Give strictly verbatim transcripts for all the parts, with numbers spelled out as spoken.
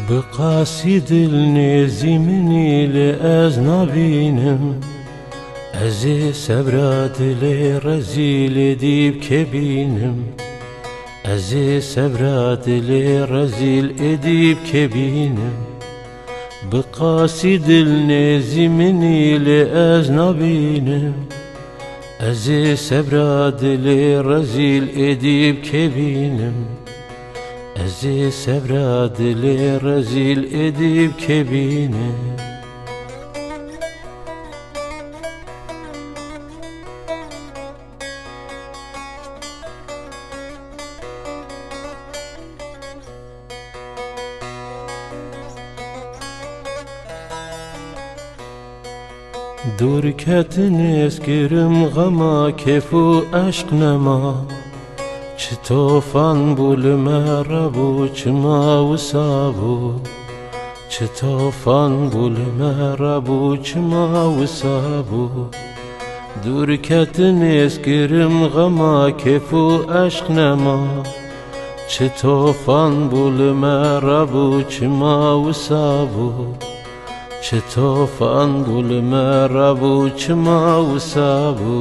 Bi qasî dil nêzî min î lê ez nabînim. Ez ê sebra dilê rezîlê dî bi kê bînim? Ez ê sebra dilê rezîl ê dî bi kê bînim? Bi qasî dil nêzî min î lê ez nabînim. Ez ê sebra dilê rezîl ê dî bi kê bînim? Ez ê sebra dilê rezîl ê dî bi kê bînim? Dûr ketin êskirim xema kêf û eşq nema. Çi tofan bû li me re bû, çima wisa bû? Çi tofan bû li me re bû, çima wisa bû? Dûr ketin êskirim xema kêf û eşq nema. Çi tofan bû li me re bû, çima wisa bû? Çi tofan bû li me re bû, çima wisa bû?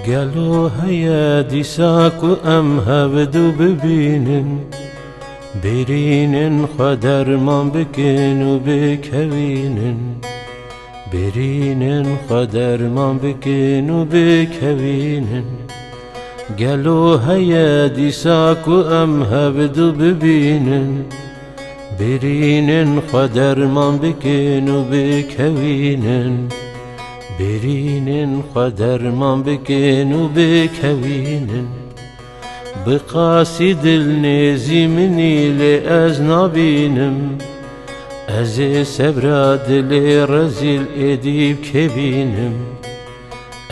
Gelo heye dîsa ku em hevdu bibînin, bêrînin xwe derman bikin û bikevînin? Bêrînin xwe derman bikin û bikevînin? Gelo heye dîsa ku em hevdu bibînin? Bêrînin xwe derman bikin û bikevînin. Bêrînin xwe derman bikin û bikevînin. Bi qasî dil nêzî min î lê ez nabînim. Ez ê sebra dilê rezîl ê dî bi kê bînim?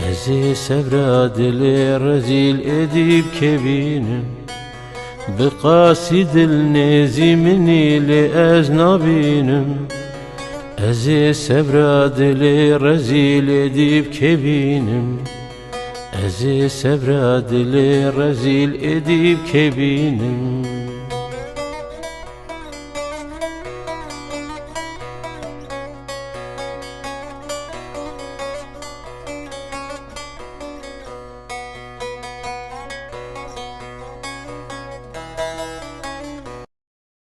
Ez ê sebra dilê rezîl ê dî bi kê bînim? Bi qasî dil nêzî min î lê ez nabînim. Ez ê sebra dilê rezîl ê dî bi kê bînim? Ez ê sebra dilê rezîl ê dî bi kê bînim?